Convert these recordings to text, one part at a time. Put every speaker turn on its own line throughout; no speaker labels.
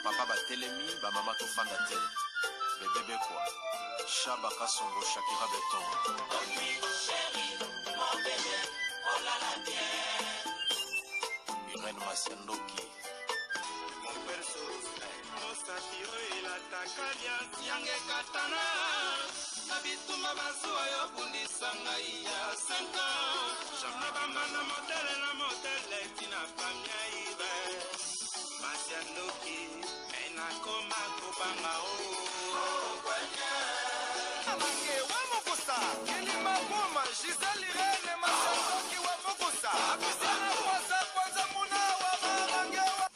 Ba papa batelemi, ba mama tofanda te. Bebe Bekwa, Shaba Kasongo, Shakira Beton. Irène Masiandoki.
Mosapi oyo elataka liasi yanga ekatana na bitumba bazuwa yo bundisa ngai ya 5 ans na bambanda motele na motele tina famia ibe masi ya ndoki me nakoma kobanga o
Mange wa mokosa kilima boma Gisèle Irène Masandoki wa mokosa Apisana kwasa kwanza muna wa marange wa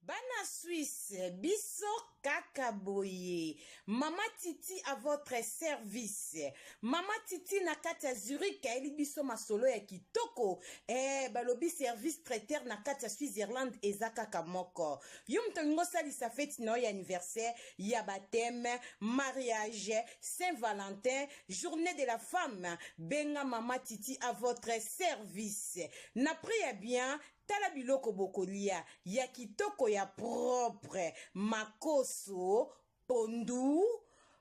Bana Suisse, biso kaka boye. Mama Titi à votre service. Mama Titi na kati ya Zurich ayeli biso masolo ya kitoko. Eh, balobi service traiteur na kati ya Switzerland eza kaka moko. Yo moto olingi osalisa feti na yo ya anniversaire, ya baptême, mariage, Saint-Valentin, journée de la femme, benga Mama Titi à votre service. Na prix ya bien, Tala biloko bokolia ya kitoko ya propre, makoso, pondu,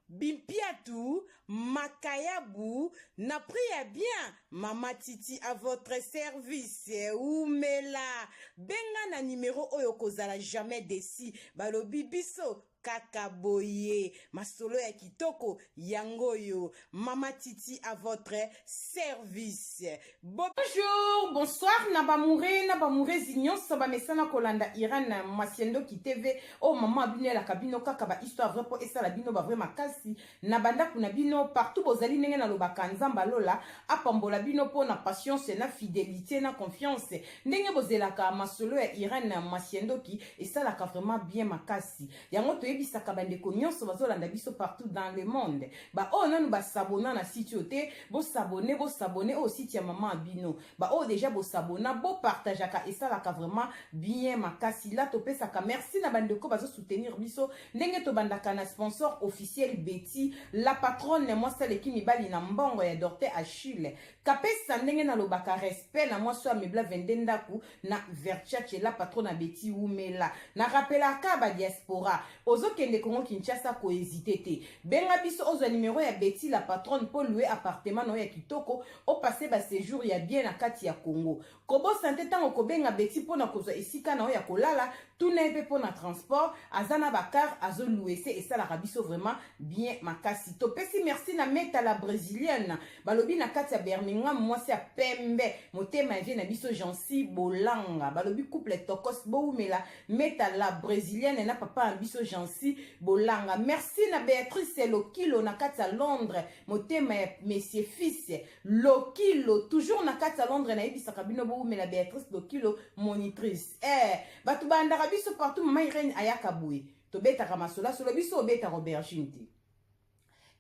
bimpiatu, makayabu na prix ya bien. Mama Titi à votre service. Wumela. Benga na numero oyo okozala jamais desi. Balobi biso Kaka boye masolo ya kitoko yango oyo mama titi à votre service. Bonjour, bonsoir na bamoure na bamourezi nyonso bamesana kolanda Iran Masiendoki TV oyo mama bino elaka bino kaka ba histoire vrai po esala bino ba vrai makasi na bandako na bino partout bozali ndenge nalobaka Nzambe alola apambola bino po na patience na fidelite na confiance ndenge bozelaka masolo ya Iran Masiendoki esalaka vraiment bien makasi yango toyebisaka bandeko nyonso bazolanda biso partout dans le monde baoyo nanu basabona na site oyo te bosabone bosabone oyo site ya mama ya bino baoyo deja bosabona bopartageaka esalaka vraiment bien makasi la topesaka merci na bandeko bazosoutenir biso ndenge tobandaka na sponsor officiel Betty la patronne mwasi aleki mibali na mbongo ya Dorte Achille kapesa ndenge nalobaka respect na mwasi oyo amebla 22 ndaku na Verchache la patrona Betty wumela na rappelaka ba diaspora ozokende Congo Kinshasa ko hésiter te benga biso ozwa numero ya Betty la patronne po louer appartement na yo ya kitoko o passer ba séjour ya bien na kati ya Congo kobosana te ntango kobenga Betty mpo na kozwa esika na yo ya kolala tuna ye mpe mpo na transport aza na ba car azo louer se esalaka biso vraiment bien makasi topesi merci na Meta la brésilienne Balobi na kati ya Birmingham mwasi ya pembe motema ya vie na biso Jancy Bolanga. Balobi couple tokos bowumela Meta la brésilienne na papa na biso Jancy Bolanga. Merci na Beatrice Lokilo na kati ya Londres motema ya monsieur fils Lokilo toujours na kati ya Londres nayebisaka bino bowumela Beatrice Lokilo monitrice. Eh bato bandaka biso partout mama Irène ayaka boye tobetaka masolo solo biso obetaka aubergine te.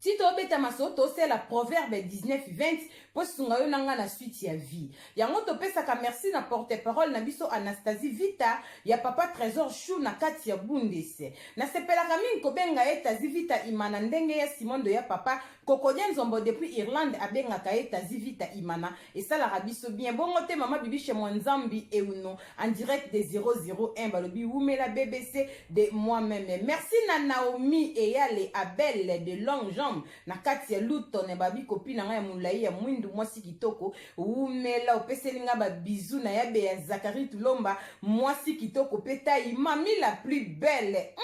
Ti tobeta masolo tosala proverbe 19 20 mpo sunga yo na nga na suite ya vie. Yango topesaka merci na porte-parole na biso Anastasie Vita ya papa Trésor Chou na kati ya Bundes. Nasepelaka mingi kobenga ye Tazi Vita Imana ndenge ya Simondo ya papa Kokodia Nzombo depuis Irlande abengaka ye Tazi Vita Imana esalaka biso bien bongo te mama Bibiche Mwanzambi Euno en direct de 001 balobi wumela BBC de moi-même merci na Naomi Eyale Abel de longue jambe na kati ya Luton babi kopi na ngai ya molai ya mwindu mwasi kitoko wumela opeseli nga ba bisous na yabe ya Zachary Tulomba mwasi kitoko pe taille mami la plus belle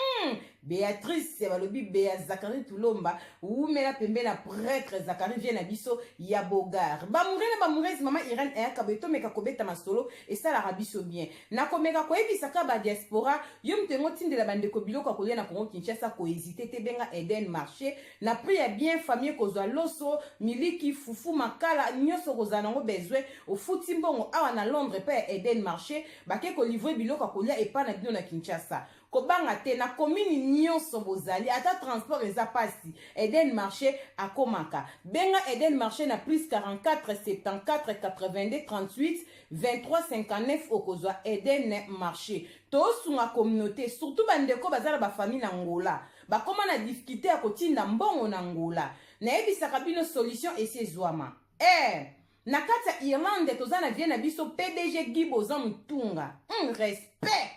Beatrice balobi Bea Zachary Tulomba wumela pembe na prêtre Zachary vie na biso ya Bogar bamoure na bamourese mama Irène ayaka boye tomeka kobeta masolo esalaka biso bien nakomeka koyebisa ka ba diaspora yo moto yango tindela bandeko biloko ya kolia na Congo Kinshasa kohésite te benga Eden marché na prix ya bien famille kozwa loso miliki fufu makala nyonso kozala nango besoin ofuti mbongo awa na Londres epai ya Eden marché bake kolivre biloko ya kolia epai na bino na Kinshasa Kobanga te na commune nionso bozali ata transport eza pasi Eden marche akomaka benga Eden marche na plus 44 74 82 38 23 59 okozwa Eden marche tosunga communaute surtout ba ndeko baza na ba famille na Angola bakoma na difficulte ya kotinda mbongo na Angola nayebisaka bino solution esi ezwama. Eh, na kati ya Irlande toza na vie na biso PDG Guy Boza Mutunga. Respect.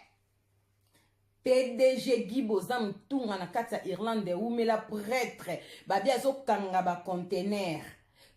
PDG Guy Boza Mutunga na kati ya Irlande wumela prêtre babi azokanga ba container.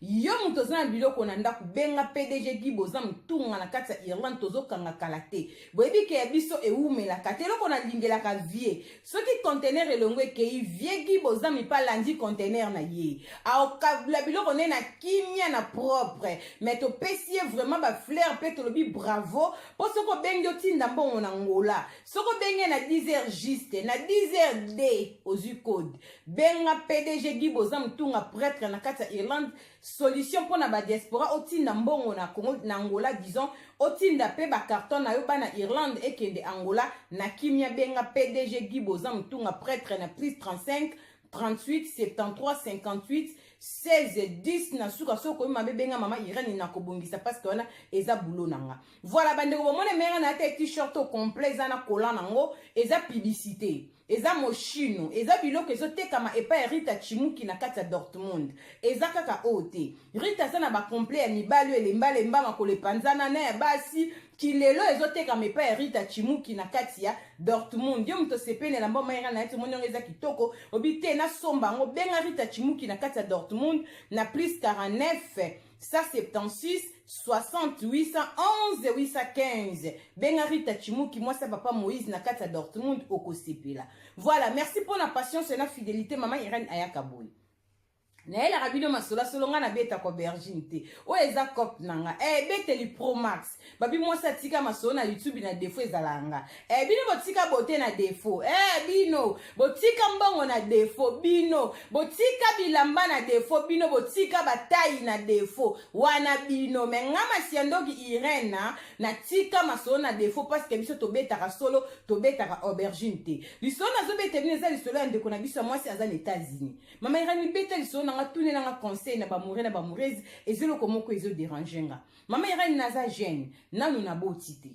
Yo moto oza na biloko na ndako benga PDG Guy Boza Mutunga na kati ya Irlande tozokanga kala te. Boyebi ke ya biso ewumelaka te eloko nalingelaka vie. Soki container elongo ekei vie Guy Boza mipa alandi container na ye. Aokabla biloko ne na kimia na propre. Mais topesi ye vraiment ba fleurs pe tolobi bravo po soki obengi otinda mbongo na Angola. Soki obengi ye na 10 heures juste na 10 heures d ozwi code. Benga PDG Guy Boza Mutunga prêtre na kati ya Irlande solution pona ba diaspora otinda mbongo na Congo na Angola disons otinda pe ba carton na yo bana Irlande ekende Angola na kimia benga PDG Guy Boza Mutunga prêtre na plus 35 38 73 58 16 10 na suka soki okomi mabe benga mama Irène na kobongisa parce que wana eza boulot na nga. Voilà bandeko bomone mere na te t-shirt au complet eza na collant nango eza publicité. Eza moshino, eza biloko ezotekama epai ya Rita Chimuki na kati ya Dortmund. Eza kaka oyo te. Rita aza na ba complet ya mibali oyo elembalemba makolo epanzana na ya basi kilelo ezotekama epai ya Rita Chimuki na kati ya Dortmund. Yo moto osepeli na elamba omayera na ye omoni yango eza kitoko, obi te nasomba yango, benga Rita Chimuki na kati ya Dortmund na plus 49 176 60 811 815. Benga Rita Chimuki mwasi ya papa Moïse na kati ya Dortmund okosepela. Voilà, merci pour la patience et la fidélité maman Irène ayaka boye. Nayelaka bino masolo solo nga nabetaka aubergine te oyo eza cop na nga eh, ebeteli pro max babi mwasi atika masolo na youtube na defo ezalaka nga eh, bino botika bote na defo eh, bino botika mbongo na defo bino botika bilamba na defo bino botika batai na defo wana bino me nga masiandoki Irene natika masolo na defo parce que biso tobetaka solo tobetaka aubergine te lisolo nazobeta bino eza lisolo ya ndeko na biso ya mwasi aza na États-Unis. Mama Irene beta lisolo na nga tunela nga conseil na bamoure na bamourese eza eloko moko ezo déranger nga. Mama Irene naza jeune nanu naboti te.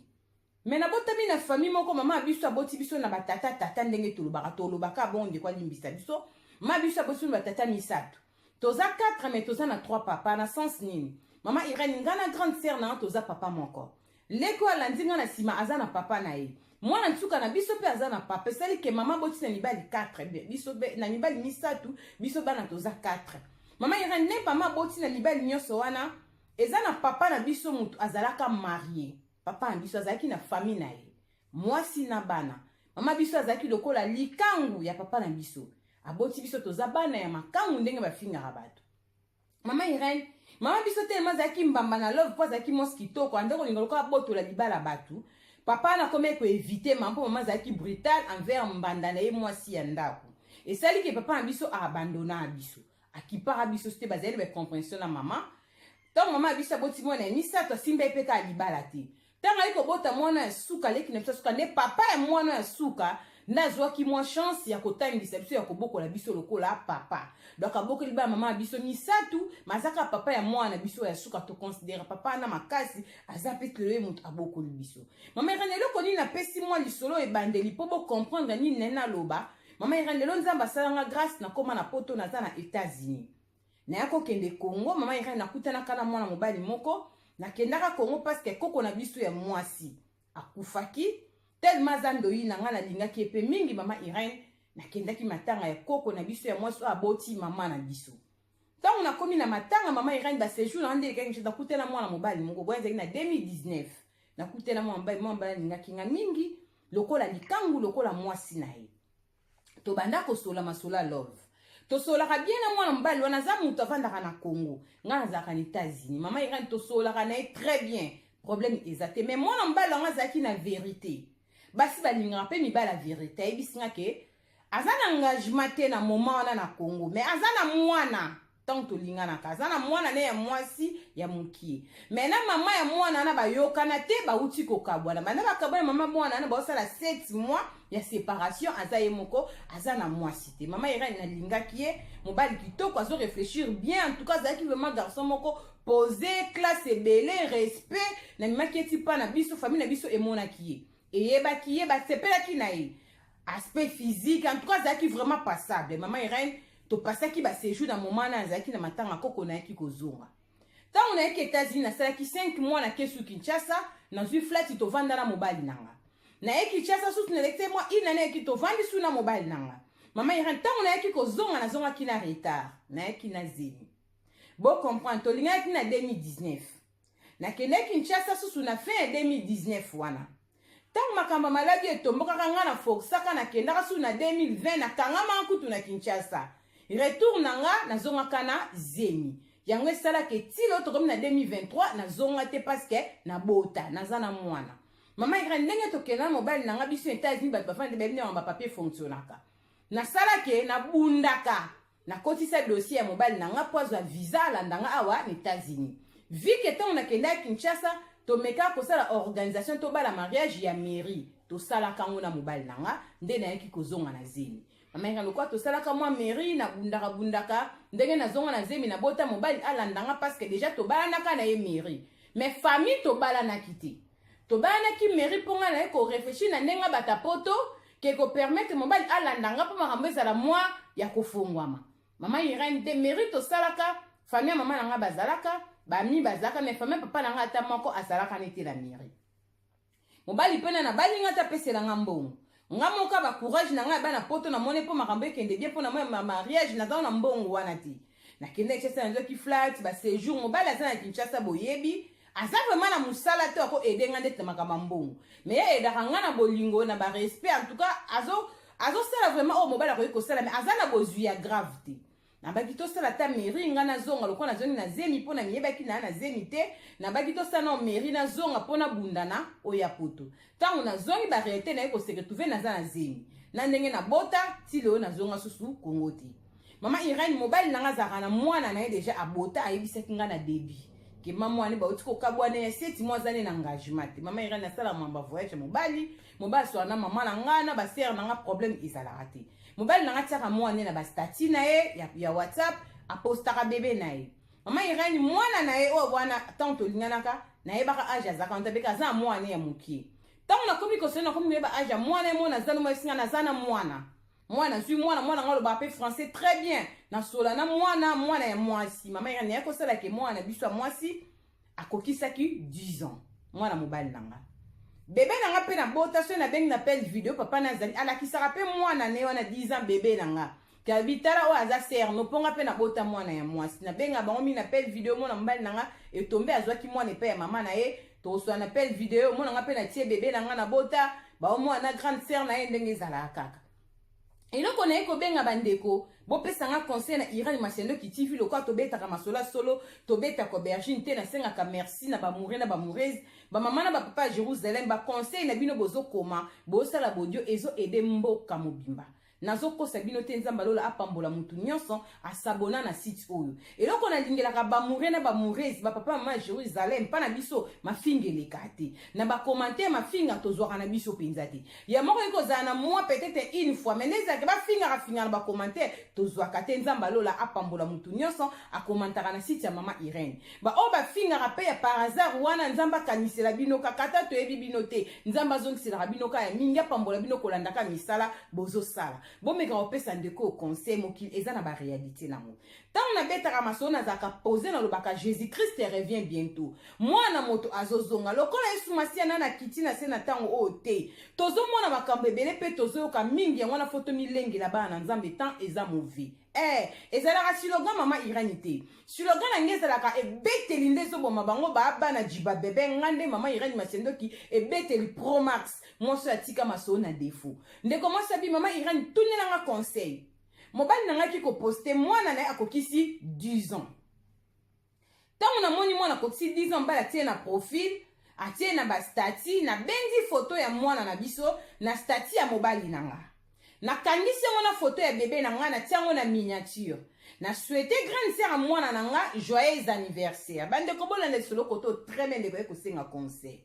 Mais nabotami na famille moko mama ya biso aboti biso na batata tata ndenge tolobaka tolobaka bon ndeko alimbisa biso. Mama biso aboti biso na batata misato. Toza 4 mais toza na 3 papa na sens nini? Mama Irene nga na grande sœur na nga toza papa moko. Leki oyo alandi nga na nsima aza na papa na ye. Mwana nsuka na biso mpe aza na papa. Esali ke mama aboti na mibali 4, biso na mibali misato, biso bana toza 4. Mama Irene, ne mama aboti na mibali nyonso wana, eza na papa na biso moto azalaka marie. Papa na biso azalaki na famille na ye, mwasi na bana. Mama biso azalaki lokola likangu ya papa na biso. Aboti biso toza bana ya makangu ndenge bafingaka bato. Mama Irene, mama biso telema azalaki mbamba na love mpo azalaki mwasi kitoko, ande kolinga lokola abotola libala bato. Papa wana akomaki koevite mama mpo mama azalaki brutal envers mbanda na ye mwasi ya ndako. Esali ke papa na biso aabandona biso, akipaka biso te, bazali na bacomprehension na mama. Ntango mama ya biso aboti mwana ya misato, asimba ye mpe kaka libala te. Ntango ayi kobota mwana ya suka, leki na biso ya suka, nde papa ya mwana ya suka nde azwaki mwa chance ya kotangisa biso, ya kobokola biso lokola papa. Donc abokoli bana mama ya biso misatu, ma aza kaka papa ya mwana na biso ya suka. Toconsidere papa na makasi, aza mpe lelo ye moto abokoli biso. Mama Irene, eloko nini napesi mwa lisolo ebandeli mpo bocomprendre nini naye naloba. Mama Irene, lelo Nzambe asalanga grâce, nakoma na poto, naza na États-Unis. Naya kokende Congo, mama Irene, nakutanaka na mwana mobali moko. Nakendaka Congo parce que koko na biso ya mwasi akufaki tellement aza ndoyi na nga, nalingaki ye mpe mingi. Mama Irene, nakendaki matanga ya koko na biso ya mwasi oyo aboti mama na biso. Ntango nakomi na matanga, mama Irene, ba séjour na nga nde elekaki miso, nakutana mwana mobali moko boye, ezalaki na 2019. Nakutana mwana mobali, mwana mobali alingaki nga mingi lokola likangu, lokola mwasi na ye. Tobanda kosola masolo ya love, tosolaka bien na mwana mobali wana. Aza moto avandaka na Congo, ngai nazalaka na États-Unis. Mama Irene, tosolaka na ye très bien, problème eza te. Mais mwana mobali wango azalaki na vérité, basi balingaka mpe mibali ya vérité. Ayebisi nga ke aza na engagement te na moment wana na Congo, mais aza na mwana. Ntango tolinganaka, aza na mwana ne ya mwasi ya mokie, mais na mama ya mwana wana bayokana te, bauti kokabwana. Banda bakabwana, mama mwana wana baosala 7 mois ya séparation, aza ye moko, aza na mwasi te. Mama Irene, nalingaki ye, mobali kitoko, azo réfléchir bien. En tout cas azalaki vraiment garçon moko posé, classe ebele, respect. Namemaki ye ti mpa na biso, famille na biso emonaki ye, eyebaki ye, basepelaki na ye, aspect physique en tout cas azalaki vraiment passable. Mama Irene, topasaki ba séjour na moment wana azalaki na matanga koko, nayaki kozonga. Ntango nayaki États-Unis, nasalaki 5 mois na kesu Kinshasa, nazwi flati, tovanda na mobali na nga. Naye Kinshasa susu, naleki te mwa ina, nayaki tovandi su na mobali na nga. Mama Irene, ntango nayaki kozonga, nazongaki na retard, nayaki na zemi. Bocomprendre, tolingaki na 2019, nakendaki Kinshasa susu na fin ya 2019 wana. Ntango makambo ya maladi etombokaka, nga na forsaka, nakendaka susu na 2020, nakangama kutu na Kinshasa. Retour na nga, nazongaka na zemi. Yango esalaka etilo tokomi na 2023, nazonga te parce que nabota, naza na mwana. Mama Irene, ndenge tokenda na mobali na nga biso États-Unis, bato bafandi bayebi ndenge bapapier fonctionnaka. Nasalake, nabundaka, nakotisa dossier ya mobali na nga mpo azwa visa, alanda nga awa na États-Unis. Vike ntango nakendaki Kinshasa, tomekaka kosala organisation, tobala mariage ya mairie, tosalaka yango na mobali na nga. Nde nayaki kozonga na zemi. Mama Irene, lokola tosalaka mwa mairie, nabundaka bundaka ndenge nazonga na zemi, nabota, mobali alanda nga parce que déjà tobalanaka na ye mairie, mais famille tobalanaki te. Tobalanaki mairie mpo ngai naye koréfléchir na ndenge bata poto ke kopermettre mobali alanda nga mpo makambo ezala mwa ya kofungwama. Mama Irene, te mairie tosalaka, famille ya mama na nga bazalaka, bami bazalaka, mais famille ya papa na nga ata moko azalaka nete na mairie. Mobali mpe na nabalinga te apeselanga mbongo. Nga moko bacourage na ngai ya bana poto, namoni mpo makambo ekende bien mpo na mwa mariage, naza na mbongo wana te. Nakende Kinshasa, nazwaki flat baséjour. Mobali aza na Kinshasa, boyebi, aza vraiment na mosala te ako aider nga ndeti na makambo ya mbongo, mais ye aidaka nga na bolingo, na barespect. En tout cas azosala vraiment oyo mobali akoki kosala, mais aza na bozwi ya grave te. Nabaki tosala ata mairie, nga nazonga lokola nazongi na zemi, mpo na miyebaki na na zemi te. Nabaki tosala na mairie, nazonga mpo nabundana oyo ya poto. Ntango nazongi, baréalité naye kose retrouver naza na zemi. Na ndenge nabota ti lelo, nazonga susu Kongo te. Mama Irene, mobali na nga azalaka na mwana na ye déjà abota. Ayebisaki nga na début ke mama wana bauti kokabwana ya 7 mois, aza ne na engagement te. Mama Irene, asala mamba voyage ya mobali. Mobali aswala na mama na nga na basere na nga, problème ezalaka te. Mobali na nga tiaka mwana na bastatuts na ye ya WhatsApp, apostaka bebe na ye. Mama Irene, mwana na ye oyo wana, ntango tolinganaka, nayebaka age azalaka nta beka aza na mwana ya mokie. Ntango nakomi kosala, nakomi koyeba age ya mwana ye. Mwana aza na esinga, naza na mwana. Mwana azwi mwana, mwana ngo alobaka mpe français très bien. Nasola na mwana, mwana ya mwasi. Mama Irene, naye kosalaka mwana na biso ya mwasi akokisaki 10 ans. Mwana mobali na nga, bebe na nga mpe nabota, soki nabengi na appel vidéo, papa na azali, alakisaka mpe mwana ne wana 10 ans, bebe na nga kabi tala oyo aza sœur no, mponga mpe nabota mwana ya mwasi. Nabenga bango mingi na appel vidéo. Mwana mobali na nga etombe azwaki mwana epai ya mama na ye, tokoswana na appel vidéo. Mwana nga mpe natie bebe na nga nabota bao mwana na grande sœur na ye, ndenge ezalaka kaka. Eloko naye kobenga bandeko, bopesanga conseil na Irene Masendoki TV. Lokola tobetaka masolo ya solo, tobetaka aubergine te. Nasengaka merci na bamoureux na bamoureuse, bamama na bapapa ya Jérusalem. Baconseil na bino bozokoma, bozosala bodio, ezoaider mboka mobimba. Nazokosa bino te. Nzambe alola apambola motu nyonso asabona na site oyo. Eloko nalingelaka bamoureux na bamoureuse, bapapa, mama ya Jérusalem, mpa na biso mafinga eleka te na bacommentaire. Mafinga tozwaka na biso mpenza te. Ya moko ekozala na mwa peut-être une fois, mais nde ezalaka bafingaka finga na bacommentaire, tozwaka te. Nzambe alola apambola motu nyonso akomantaka na site ya mama Irene. Baoyo bafingaka mpe ya par hasard wana, Nzambe akanisela bino kaka, ata toyebi bino te. Nzambe azongiselaka bino kaka ya mingi, apambola bino kolandaka misala bozosala. Bomeka kopesa ndeko conseil. Mokili eza na baréalité nango. Ntango nabetaka masolo, nazalaka pose, nalobaka: Jésus Christ revient bientôt. Mwana moto azozonga lokola Yesu Masiya na na kiti na se na ntango oyo te. Tozomona makambo ebele mpe tozoyoka mingi. Yango wana fo tomilengela, bana na Nzambe. Temps eza mauvais. Ezalaka slogan mama Irani te. Slogan na ngai ezalaka ebeteli nde ezoboma bango baa bana jiba bebe. Nga nde mama Irani Masendoki, ebeteli promax, mwasi oyo atika masolo na défaut. Ndeko mwasi abi: "Mama Irani, tunelanga conseil. Mobali na ngai koposte mwana na ye akokisi 10 ans. Ntango namoni mwana akokisi 10 ans, mobali atie na profil, atie na bastatuts. Nabendi foto ya mwana na biso na statut ya mobali na nga, nakangisi yango na foto ya bebe na nga, natia yango na miniature, na souhaite grande sœur ya mwana na nga joyeux anniversaire." Bandeko, bolanda lisolo koto très bien. Ndeko ye kosenga conseil.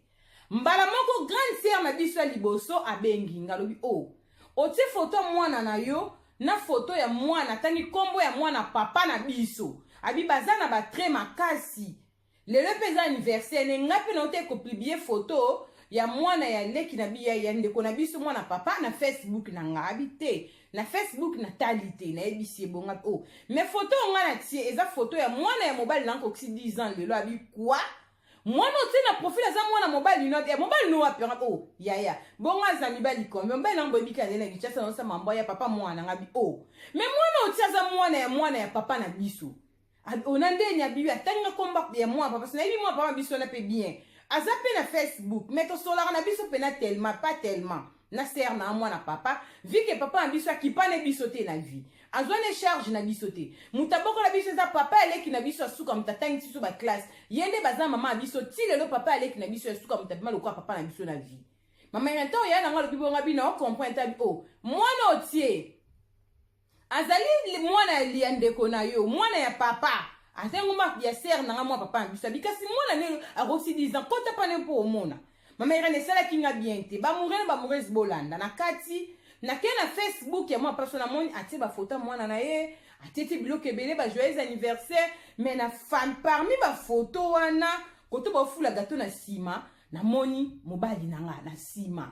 Mbala moko grande sœur na biso ya liboso abengi nga, alobi: "O oh, otie foto ya mwana na yo na foto ya mwana, atangi nkombo ya mwana papa na biso, abi baza na batre makasi. Lelo mpe eza anniversaire ne ngai mpe na te kopublier foto. ya mwana ya leki na bi ya, ya ndeko na biso mwana papa na Facebook na nga. Abi te, na Facebook natali te, nayebisi ebonga. Oh, mais photo nga na tie eza photo ya mwana ya mobali na nkokisi 10 ans lelo. Abi quoi? Mwana otie na profil aza mwana mobali no ya mobali no wapi? Oh yaya, bongo aza mibali combien? Mobali nango boyebi kaka na Kinshasa naosala mambo ya papa mwana nga. Bi oh, mais mwana otie aza mwana ya papa na biso. Ona ndeni abibi atangi komba ya mwana papa so nayebi mwana papa biso wana mpe bien, aza mpe na Facebook, mais tosolaka na biso mpena tellement pas tellement na sœur na mwana papa, vu que papa na biso akipane biso te na vie, azwa ne charge na biso te. Moto abokola biso eza papa aleki na biso asuka, moto atangisi biso baclasse, ye nde baza mama ya biso ti lelo. Papa aleki na biso asuka, moto abima lokola papa na biso na vie. Mama ya ntango ya nanga alobi bonga bino ocomprendre tabi o mwana otie azali mwana ya ndeko na yo, mwana ya papa, aza ngoma ya sœur nanga, mwa papa na biso. Abi kasi mwana nelo akoki 10 ans, kota pane mpo omona. Mama Irene, esalaki nga bien te. Bamoureux na bamoureuse, bolanda na kati. Nake na Facebook ya mwa paso, namoni atie bafoto ya mwana na ye, atie ti biloko ebele, bajoyeux anniversaire. Mais na parmi bafoto wana, koto bafula gâteau na nsima, namoni mobali na nga na nsima.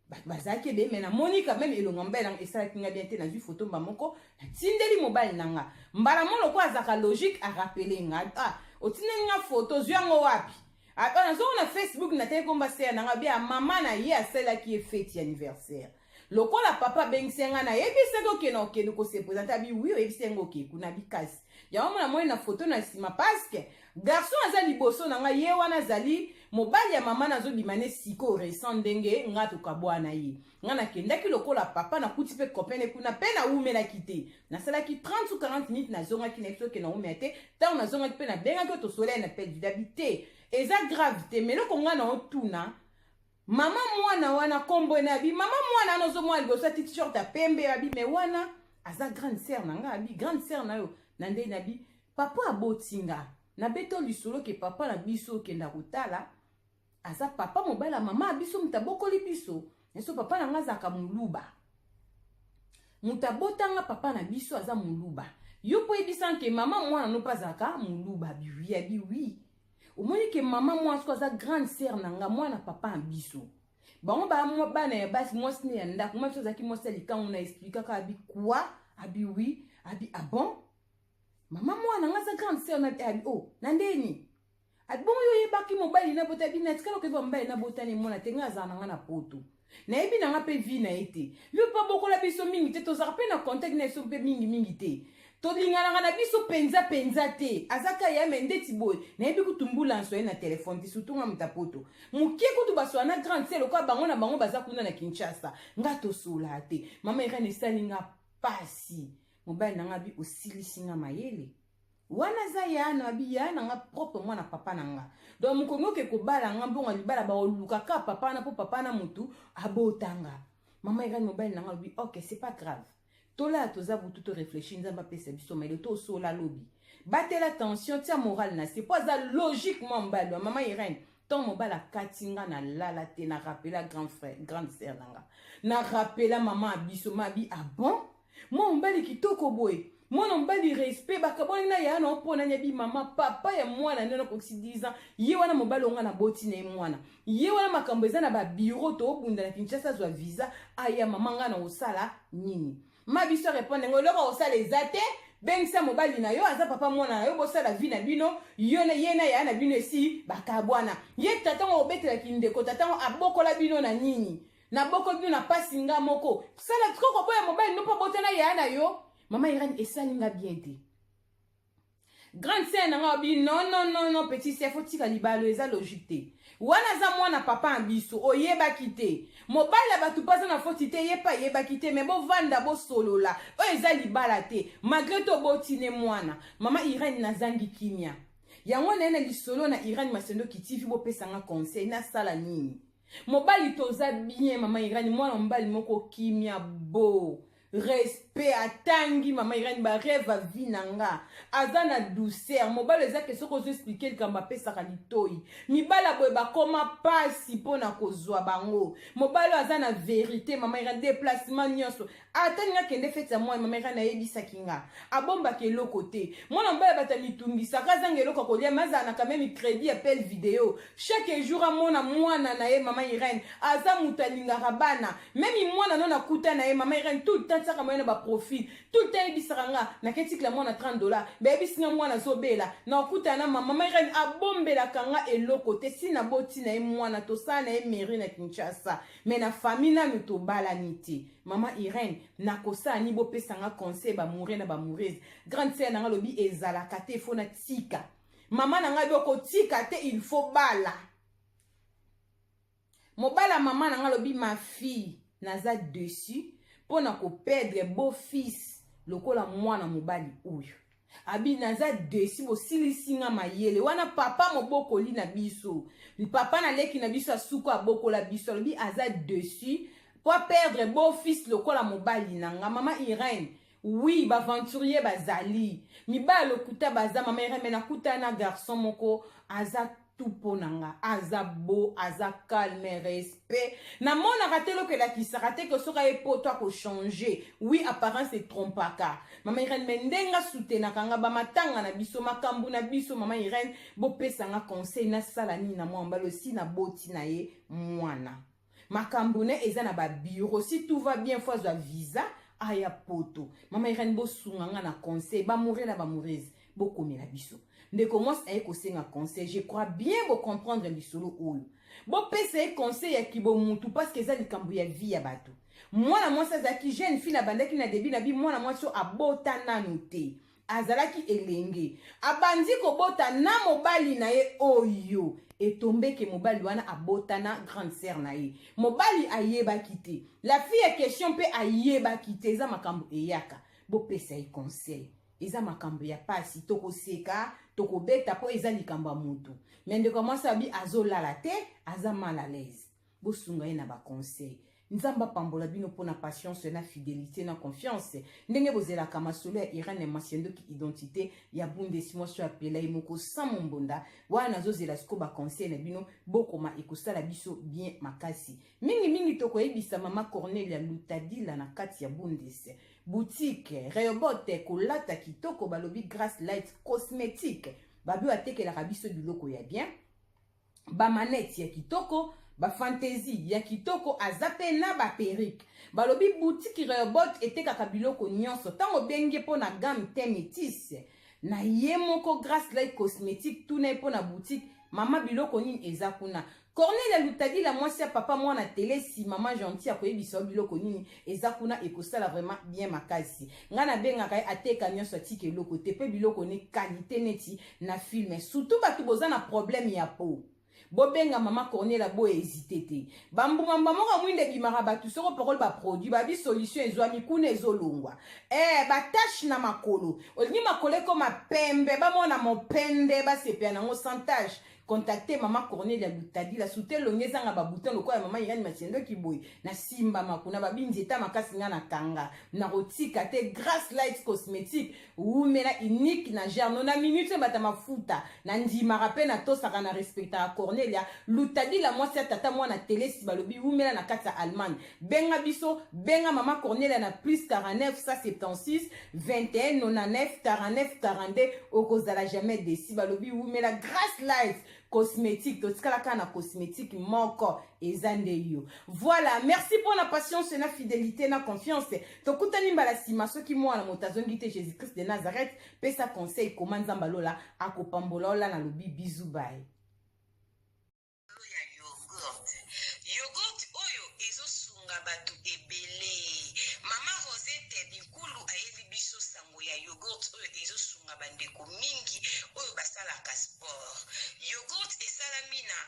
Bato bazalaki ebele, mais namoni quand même elonga mobali nanga. Esalaki nga bien te. Nazwi foto mba moko, natindeli mobali na nga mbala mo. Lokola azalaka logique, arappeler nga: "Ah, otindeli nga foto, ozwi yango wapi?" Nazongo na Facebook, nataki komba sœur na nga bia mama na ye asalaki ye fête ya anniversaire. Lokola papa abengisi nga, nayebisaki okende, okende kose présenter. Abi oui, oyebisi yango oke kuna. Bikasi yango mona moni na foto na nsima, parce que garçon aza liboso na ngai, ye wana azali mobali ya mama. Nazobima ne sikoyo récent, ndenge nga tokabwana ye, nga nakendaki lokola papa, nakuti mpe copain kuna mpe nawumelaki te, nasalaki 30 ou 40 minutes, nazongaki. Na biso okende nawumela te. Ntango nazongaki mpe nabengaki oyo tosola ye na appel vidéo. Abi te, eza grave te. Mais eloko nga na otuna, mama mwana wana nkombo na? Abi mama mwana wana ozomwana liboso ati t-shirt ya pembe. Abi mais wana aza grande sœur na nga. Abi grande sœur na yo na ndenge? Nabi papa aboti nga, nabeta lisolo ke papa na biso okenda kotala aza papa mobali ya mama ya biso, moto abokoli biso. Biso papa na nga azalaka moluba, moto abotanga papa na biso aza moluba. Yo mpo oyebisa ke mama mwana no mpe azalaka moluba? Biwi. Abi oui, omoni ke mama mwana soko aza grande sœur na nga, mwana papa na biso. Bango baa bana ya basi, mwasi ne ya ndako, mwa biso azalaki mwasi ya likango. Na expliquaka. Abi quoi? Abi oui. Abi ah bon, mama mwana nga aza grande sœur na abi oh, na ndeni? Abi bongo yo oyebaki mobali na bota? Abi natikala koyeba mobali na botani mwana te. Nga azala na nga na poto, nayebi na nga mpe vie na ye te. Yo mpe abokola biso mingi te, tozalaka mpe na contact na biso mpe mingimingi te, tolinganaka na biso mpenza mpenza te. Azaka ya me ndeti boye, nayebi kutu mbula nso ye na telefone te, surtout nga moto poto mokie kutu basola na grande sœur lokola bango na bango baza kuna na Kinshasa, nga tosola te. Mama Irene, esali nga pasi. Mobali na nga abi osilisi nga mayele. Wana aza ya na abi ya na nga propre mwana papa na nga. Donc mokongi oke kobala nga, mbongo ya libala baoluka ka papa na mpo papa na motu abotanga. Mama Irene, mobali na nga alobi ok, c'est pas grave, tolala, toza butu, to réfléchir, Nzambe apesa biso mayele, tosola lobi. Batela tension, tia morale na se mpo aza logiquement mobali wa mama Irene. Ntango mobali akati nga, nalala te, na rappela grand frère, grande sœur na nga, na rappela mama ya biso. Ma abi ah bon, mwa mobali kitoko boye, mwana mobali respect, bakabwani na ya na mpo nani? Abi mama, papa ya mwana nde nakokisi 10 ans, ye wana mobali onga naboti na ye mwana, ye wana makambo eza na babiro, toobunda na Kinshasa, azwa visa aya. Mama, nga na kosala nini? Ma biso répondre ngo eloko kosala eza te. Bengisa mobali na yo, aza papa mwana na yo, bosala vie na bino, yo na ye na ya na bino esi bakabwana. Ye tatango obetelaki ndeko, tatango abokola bino na nini? Nabokoli bino na pasi, nga moko sala koko boya mobali no mpo botana ya na yo. Mama Irene, esali nga bien te. Grande sœur na nga obi non, non, non, non, petit sœur, faut tika libalo, eza logique te. Wana aza mwana papa ya biso, oyebaki te. Mobali ya bato mpe aza na foti te, ye mpe ayebaki te. Mais bovanda, bosolola, oyo eza libala te, malgré to botine mwana. Mama Irene, nazangi kimia. Yango naye na lisolo na Irene Masendoki TV, bopesanga conseil, nasala nini? Mobali toza bien, mama Irene, mwana mobali moko kimia bo. Respect atangi mama Irène ba rêve a vie na nga aza na douceur mobali eza ke soki ozo expliquer likambo apesaka litoyi mibala boye bakoma pasi mpo na kozwa bango mobali oyo aza na verite mama Irène déplacement nyonso ata ninga kende feti ya mwana mama Irène ayebisaki nga abombaka eloko te mwana mobali bato amitungisaka azanga eloko ya kolia me azala na quand même crédit appel video chaque jour amona mwana na ye mama Irène aza moto alingaka bana Meme mwana no nakuta na ye mama Irène tout le temps tiaka moyen na ba profil tout le temps yebisaka nga naketikela mwana 30 dollars bayebisi nga mwana azobela nakuta na mama mama Irène abombelaka nga eloko te si naboti na ye mwana tosala na ye mairie na Kinshasa mais na famille nanu tobalani te. Mama Irène nakosala ni bopesa nga conseil ba moure na ba moureuse grande sœur na nga lobi ezalaka te faut natika mama na ngai bokotika te il faut bala mobala. Mama na nga alobi: "Ma fille, naza dessus mpo na koperdre beau fils lokola mwana mobali oyo." Abi naza dessus, bosilisi nga mayele wana. Papa mobokoli na biso, papa na leki na biso, asuku abokola biso, alobi aza dessus po perdre beau fils lokola mobali na nga. Mama Irène, oui, baaventurier bazali, mibali lokuta baza. Mama Irène, me nakuta na garçon moko aza tout mpo na nga, aza beau, aza calme, respect. Namonaka te eloko elakisaka te ke soki aye poto akochange. Oui, apparence etrompaka, mama Irène, me ndenge asutenaka nga, bamatanga na biso, makambo na biso. Mama Irène, bopesanga conseil, nasala nini na mwa mobali osi naboti na ye mwana? Makambo ne eza na babureau, si tout va bien faut azwa visa aya poto. Mama Irène, bosunga nga na conseil. Bamoure na bamourese, bokomela biso. Ndeko mwasi aye kosenga conseil, je crois bien bocomprendre lisolo oyo. Bopesa ye conseil ya kibomutu parce que eza likambo ya vie ya bato. Mwana mwasi azalaki jeune fille, abandaki na début na bi mwana mwasi oyo abota nanu te, azalaki elenge, abandi kobota na mobali na ye oyo etombeke mobali wana abota na grande sœur na ye. Mobali ayebaki te, la fille ya question mpe ayebaki te. Eza makambo eyaka, bopesa ye conseil. Eza makambo ya pasi, tokoseka, tokobeta mpo eza likambo ya motu. Me ndeko mwasi abi azolala te, aza mal à l'aise. Bosunga ye na baconseil. Nzambe apambola bino mpona patience na fidélité na confiance ndenge bozelaka masolo ya Irene Masiandoki, identité ya Bundesi, mwasi oyo apela ye moko sans mombonda wana. Nazozela sikoyo baconseil na bino, bokoma, ekosala biso bien makasi mingimingi. Tokoyebisa mama Cornelia Lutadila na kati ya Bundesi, boutique Rehoboth, kolata kitoko. Balobi Grace Light Cosmétique, babi oyo atekelaka biso biloko ya bien, bamanete ya kitoko, bafantaisie ya kitoko, aza mpe na baperruque. Balobi boutique Rehoboth etekaka biloko nyonso. Ntango obengi mpo na gamme teint métis na ye moko Grace Light Cosmétique, tuna ye mpo na boutique mama biloko nini eza kuna. Cornelia Lutadila, mwasi ya papa mwana telesi, mama gentil, akoyebisa yo biloko nini eza kuna. Ekosala vraiment bien makasi. Ngai nabengaka ye, ateka nyonso, atika eloko te, mpe biloko ne qualité neti na film. Surtout bato boza na problème ya peau, bobenga mama Cornelia, bohésite te. Bambuma moko mwinda ebimaka bato soko pakoli baproduit, babi solution ezwami kuna, ezolongwa. Batache na makolo, olingi makolo ekoma pembe, bamona mopende, basepela nango sans tache, contacte mama Cornelia Lutadila. Sute elongi ezanga babouton lokola ya mama Irene Masiendoki boye, nasimbama kuna, babi nzeta makasi nga na kanga nakotika te. Grace Light Cosmétique, wumela, unique na gerno na minute bata mafuta. Nandimaka mpe natosaka, na respectaka Cornelia Lutadila, mwasi ya tata mwana telesi. Balobi wumela na kati ya Allemagne. Benga biso, benga mama Cornelia na plus 49 176 21 99 49 42, okozala jamais déçu. Balobi wumela, Grace Light Cosmétique. Totikala kaka na cosmétique moko, eza nde yo. Voilà, merci mpona patience na fidélité na confiance. Tokutani mbala nsima soki mwana moto azongi te, Jésus Christ de Nazareth. Pesa conseil koma, Nzambe alola akopambola ola. Nalobi bisous, bye.
Ya yogurt, yogurt oyo ezosunga bato ebele. Mama Rosette Binkulu ayeli biso sango ya yogurt oyo ezosunga bandeko mingi oyo basalaka sport. Yogurt esalami na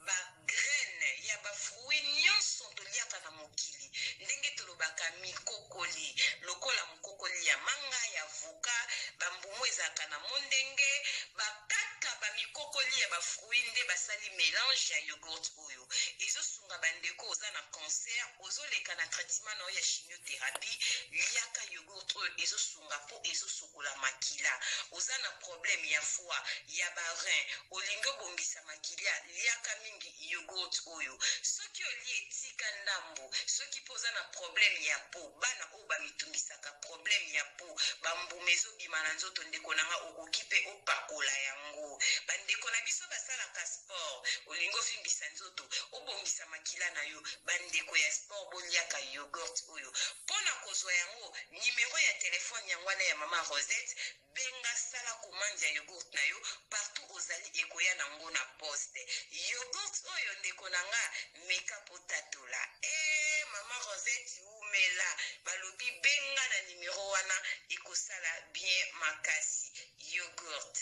bagraine ya bafruit nyonso toliaka na mokili, ndenge tolobaka mikokoli, lokola mokokoli ya manga, ya avocat, bambumu ezalaka na mondenge, bakaka bamikokoli ya bafruit nde basali mélange ya yogurt oyo ezosunga. Ezosunga bandeko oza na cancer, ozoleka na traitement na yo ya chimiothérapie, liaka yogourt oyo, ezosunga mpo ezosukola makila. Oza na problème ya foie, ya ba rein, olingi obongisa makila, liaka mingi yogourt oyo. Soki olie, etika ndambo. Soki mpo oza na problème ya peau, bana oyo bamitungisaka, problème ya peau, bambuma ezobima na nzoto, ndeko na nga, okoki mpe opakola yango. Bandeko na biso basalaka sport, olingi ovimbisa nzoto, obongisa makila na yo, bandeko ya sport, boliaka yogourt oyo. Mpo na kozwa yango, nimero ya telefone yango wana ya Mama Rosette. Benga, sala commande ya yogourt na yo partout ozali, ekoya nango na poste. Yogourt oyo, ndeko na nga, meka po tatola. E Mama Rosette umela, balobi benga na nimero wana, ekosala bien makasi yogourt.